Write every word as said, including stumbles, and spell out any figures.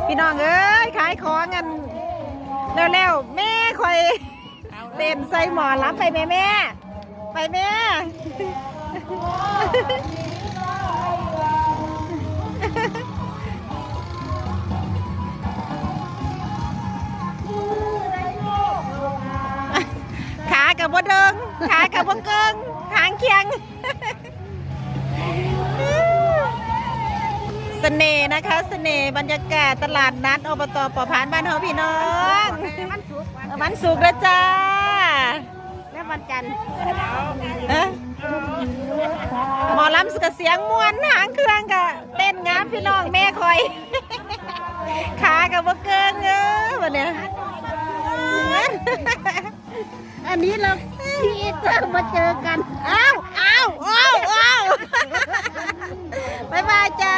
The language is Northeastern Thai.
พี่น้องเอ้ย ขายของกันแล้วๆ แม่ข่อยเต้นใส่หมอลำไปแม่แม่ ไปแม่ ขากับบ่เดิง ขากับบ่เกิง หางเคียง เสน่ห์นะคะ เสน่ห์บรรยากาศตลาดนัด อบต.ป่อพานบ้านเฮาพี่น้อง วันศุกร์นะจ้า และวันจันทร์ เอ้อ หมอลำกะเสียงม่วน หางเครื่องกะเต้นงามพี่น้อง แม่ข่อย ขากับบ่เกิงเอ้อวันเนี้ย อันนี้เราพี่เอกก็มาเจอกัน อ้าว อ้าว อ้าว อ้าว บ๊ายบายจ้า